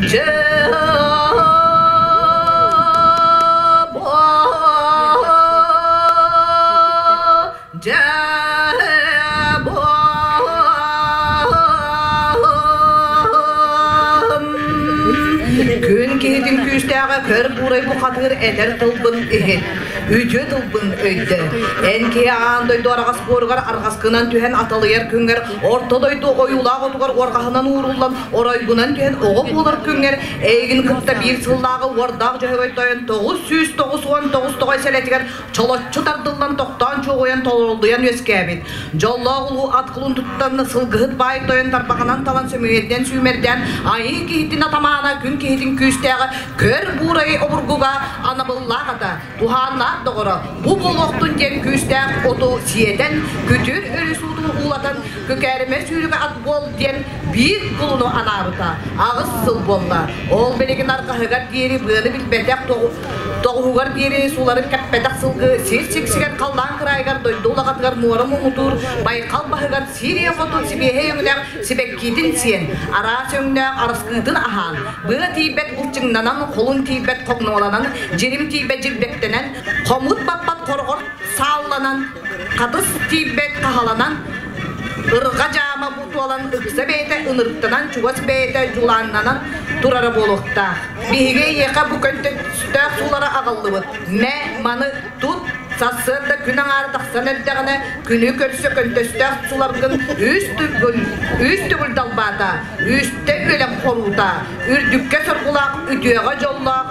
Дьэ Күн киһитин күүстээҕэ көр буурай бухатыыр этэр тылбын иһит, үтүө тылбын өйдө. Эн киһи аан дойду араҕас буоругар арҕаскынан түһэн аталыйар күҥҥэр, орто дойду ойуулаах отугар уорҕаһынан ууруллан оройгунан түһэн оҕо буолар күҥҥэр эйигин кытта биир сыллааҕы уордаах дьөһөгөй тойон 999 тоҕой сэлэтигэр чолоччу тардыллан тохтоон чуоҕуйан толоруллуйан үөскээбит. Дьоллоох улуу ат кулун туттан сылгыһыт баай тойон тарбаҕынан талан сөмүйэтинэн сүүмэрдээн айыы киһитин атамаана күн киһитин күүстээҕэ көр буурайы обургуга анабыллаах ата туһааннаах доҕоро бу буолуохтун диэн күүстээх оту сиэтэн күтүр өрүс уутун уулатан күкээримэ сүүрүгэ ат буол диэн биир кулуну анаабыта 8 сыл буолла. Ол билигин арҕаһыгар диэри быаны билбэтэх тоҕуһугар диэри сууларын кэппэтэх сылгы сир сиксигэр халлаан кыраайыгар дойду улаҕатыгар муора муҥутуур Байкал баһыгар Сирия хотун сибиэһэй өҥнөөх сибэккиитин сиэн, араас өҥнөөх араскыытын аһаан, быа тиийбэт былчыҥнанан, холун тиийбэт хоҥнуоланан, дьирим тиийбэт дьилбэктэнэн, хомут баппат хороҕор саалланан, хатыс тиийбэт хаһаланан, ырҕа дьаама бутуолан ыкса бэйэтэ ынырыктанан, чугас бэйэтэ дьулааннанан турара буолуохтаах. Биһиги эйиэхэ бу көнтөстөөх суулары аҕаллыбыт. Мэ, маны тут, сарсыарда күн аҥаара тахсан эрдэҕинэ, күнү көрсө көнтөстөөх суларгын үс төгүл, үс төгүл далбаата, үстэ үөлэн хоруута, үрдүккэ соргулаах, үтүөҕэ дьоллоох,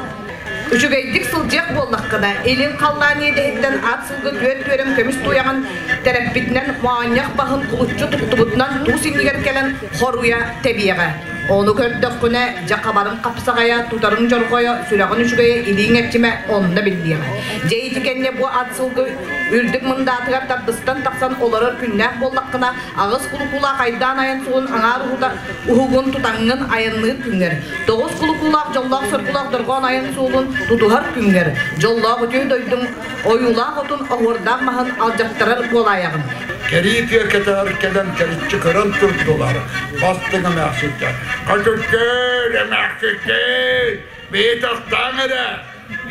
Үчүгэйдик сылдьыах буоллаххына, илин халлаан иэдэһиттэн ат сылгы түөрт түөрэм көмүс туйаҕын тэрэппитинэн моонньох баһын кулуччу туттубутунан туус иннигэр кэлэн хоруйа тэбиэҕэ. Ону көрдөххүнэ, дьэ хабарыҥ хапсаҕайа, тутарыҥ дьорҕойо, сүрэҕин үчүгэйэ, илииҥ эрчимэ онно биллиэҕэ. Дьэ ити кэннэ бу ат сылгы үрдүк мындаатыгар тардыстан тахсан олорор күннээх буоллаххына, аҕыс кулукулаах айдаан айан суолун аҥаар уһута уһугун тутаҥҥын айанныыр күҥҥэр, тоҕус кулукулаах дьоллоох-соргулаах дорҕоон айан суолун тутуһар күҥҥэр, дьоллоох үтүө дойдуҥ ойуулаах отун оһуордаах маһын алдьаттарар буолаайаҕын. Кэрии тыа кэтэҕэр кэлэн кэриччи көрөн турдулар, бастыҥ эмээхситтэр. Көтүккэй, эмээхситтэр, бэйи тахтааҥ эрэ,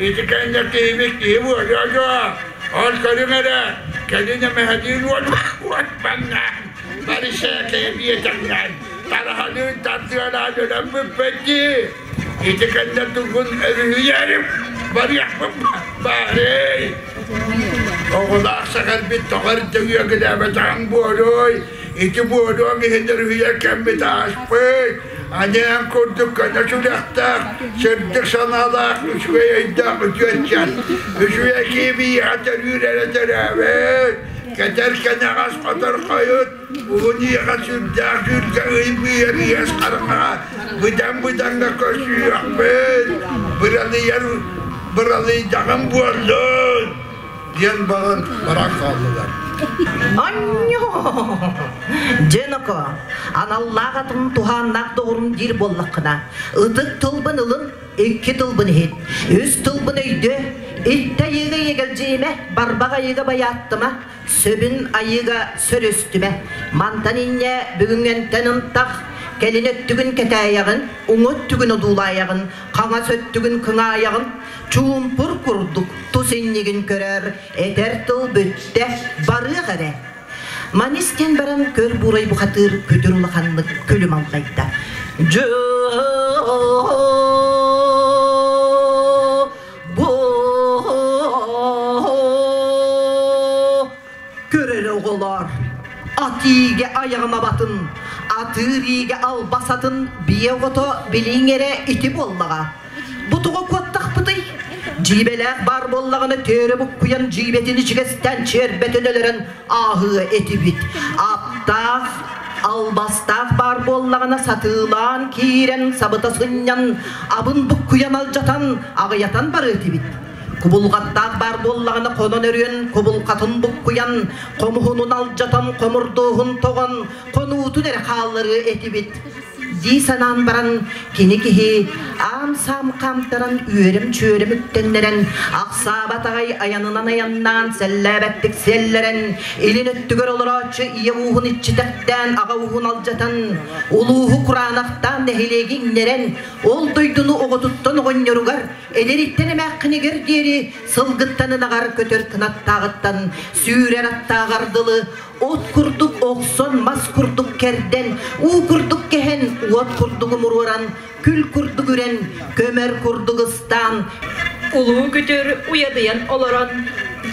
ити кэннэ киһибит киһи буолуо дуо? Ол көрүҥ эрэ, кэлин эмэһэлиин уотбаҥнаан, бары сээкэйэ биэтэҥнээн, тараһалыын тардыалаан өлөн бүппэт дии. Ити кэннэ тугун өрүһүйэрим, барыахпын баарый. Оҕолоох саҕарбыт тоҕо эрдэ үөгүлээбэтэҕиҥ буолуой? Ити буолуоҥ иһин өрүһүйэр кэммит ааспыт. Аньаан курдук көнө сүрэхтээх, сырдык санаалаах, үчүгэй өйдөөх үтүөччэн, үчүгэй киһи биһиэхэ төрүүр эрэ төрөөбүт. Кэтэр кэнэҕэс хотор хойут, уһун ийэҕэ сүрдээх дьүүлгэ ый быыһар иэс хараҥаҕа быдан-быдаҥҥа көрсүһүөхпүт, быралыйар быралыйдаҕым буоллун диэн баран баран хааллылар. Анньоо! Дьэ, ноко, аналлаах атын туһааннаах доҕорум диир буоллаххына, ытык тылбын ылын, икки тылбын иһит, үс тылбын өйдөө, иттэ айыыга иэгэлдьийимэ, барбах айыыга байааттыма, сөбүн айыыга сөрүстүмэ. Мантан инньэ бүгүҥҥэнтэн ынтах, кэлин өттүгүн кэтээйэҕин, уҥа өттүгүн одуулаайаҕын, хаҥас өттүгүн кыҥаайаҕын, чуумпур курдук тус иннигин көрөр, этэр тыл бүттэ, барыах эрэ. Маны истэн баран көр буурай бухатыыр күтүр улаханнык күлүм алҕайда. Дьэ бу көрөр оҕолор ат иигэ айаҕын абатын, атыыр иигэ албасатын биэ оҕото билиҥ эрэ ити буоллаҕа. Бу тугу куоттахпытый? Дьиибэлээх баар буоллаҕына төөрө буккуйан дьиибэтин ичигэстээн чиэрбэтин өлөрөн ааһыа этибит. Аптаах, албастаах баар буоллаҕына сатыылаан киирэн сабыта сынньан, абын буккуйан алдьатан, аҕыйатан барыа этибит. Кубулҕаттаах баар буоллаҕына хонон өрүөн кубулҕатын буккуйан, хомуһунун алдьатан, хомурдуоһун тоҕон, хонуутун эрэ хаалларыа этибит. дии санаан баран, кини киһи аам-саам хаамтаран үөрүм-чүөрүм үктэннэрэн, ахсаабат аҕай айанынан айаннаан, сэллээбэттик сиэллэрэн, илин өттүгэр олорооччу ийэ ууһун иччитэхтээн, аҕа ууһун алдьатан, улууһу кураанахтаан нэһилиэги иҥнэрэн, ол дойдуну оҕотуттан оҕонньоругар, эдэриттэн эмээххинигэр диэри сылгыттан ынаҕар көтөр кынаттааҕыттан сүүрэр аттааҕар дылы от курдук охсон, мас курдук кэрдэн, уу курдук кэһэн, уот курдук умуруоран, күл курдук үрэн, көмөр курдук ыстаан, Улуу күтүр уйадыйан олорон,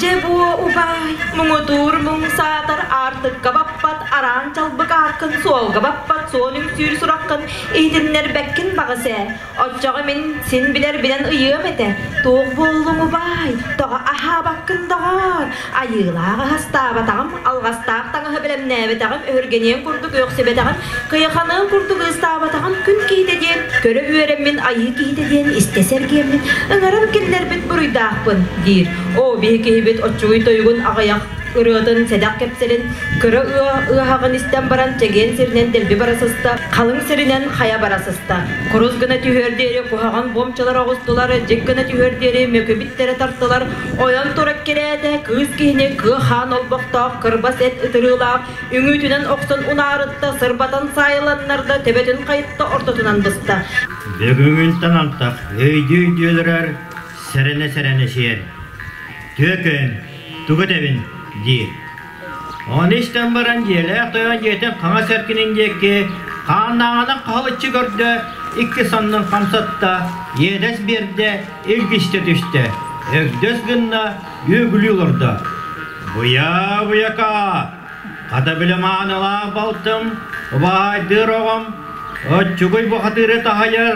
дьэ буо убаай, муҥутуур муҥ саатар аартыкка баппат, араан чалбык ааккын суолга баппат суон үҥсүүр сураххын иһитиннэрбэккин баҕас ээ. Оччоҕо мин син билэрбинэн ыйыам этэ. Туох буоллуҥ убаай, тоҕо аһаабаккын доҕоор? Айыылаах аһастаабатаҕым, алҕастаах таҥаһы бэлэмнээбэтэҕим, өһүргэниэн курдук үөхсүбэтэҕим, кыйаханыан курдук ыыстаабатаҕым күн киһитэ диэн, көрө үөрэммин айыы киһитэ диэн истэ сэргиэммин, ыҥыран киллэрбит буруйдаахпын, диир. Оо, биһи киһибит оччугуй тойугун аҕыйах ырыатын сэдэх кэпсэлин кыра ыаһаҕын истэн баран чэгиэн сиринэн дэлби бара сыста, халыҥ сиринэн хайа бара сыста. Курус гына түһүөр диэри куһаҕан буомчалар оҕустулар, дьик гына түһүөр диэри мөкүбүттэрэ тартылар, ойон турар кирээтэ кыыс киһини кыа хаан олбохтоох кырбас эт ытырыылаах үҥүүтүнэн охсон унаарытта, сырбатан саайыланнарда, төбөтүн хайытта ортотунан быста. Бүгүҥүнтэн антах өйдүү-өйдүөлэрэр сэрэнэ-сэрэнэ сиэр. Түөкүн, тугу этэбин диир. Ону истэн баран дьиэлээх тойон дьиэтин хаҥас эркинин диэки хааннааҕынан хаһылыччы көрдө, икки саннын хамсатта, иэдэс биэрдэ, илгистэ түстэ, өгдөс гынна, үөгүлүү олордо. Буйа, буйака, хата били маанылаах балтым, убаайдыыр оҕом, оччугуй бухатыыры таһыйар,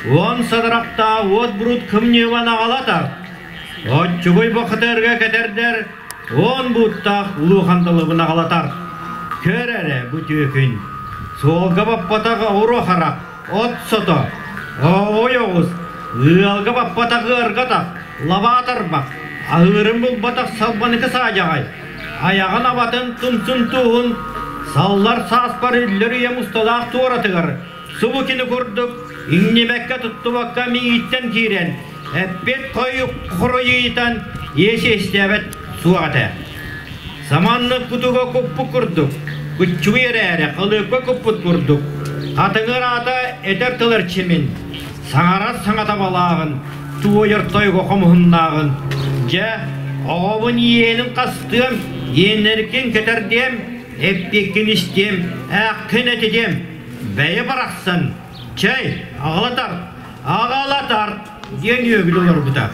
уон садарахтаах уот буруут кымньыыбан аҕалатар. Оччугуй бухатыырга кэтэрдэр, уон бууттаах улуу хандалыбын аҕалатар. Көр эрэ бу түөкүн, суолга баппатах оҕуруо харах, от сото, ой оҕус, ыалга баппатах ыаргатах, лабаа тарбах, аһыырын булбатах салбаныкы саадьаҕай, айаҕын абатын тумсун тууһун, саллар сааспар үллэр үйэм усталаах туоратыгар, субу кини курдук иҥнибэккэ туттубакка миигиттэн киирэн, эппит хоруйуйтан иэс иэстээбэт суох этэ. Саманнык кутуга куппут курдук, куччугуй эрээри халыыпка куппут курдук, хатыҥыр аата этэр тыл эрчимин, саҥарар саҥата балааҕын, туойар тойуга хомуһуннааҕын, дьэ, оҕобун иэнин хастыам, иэннэркин кэтэрдиэм, эппиэккин истиэм, ээххин этитиэм, бэйэ барахсан, чэй, аҕалатар, аҕалатар диэн үөгүлү олорбута.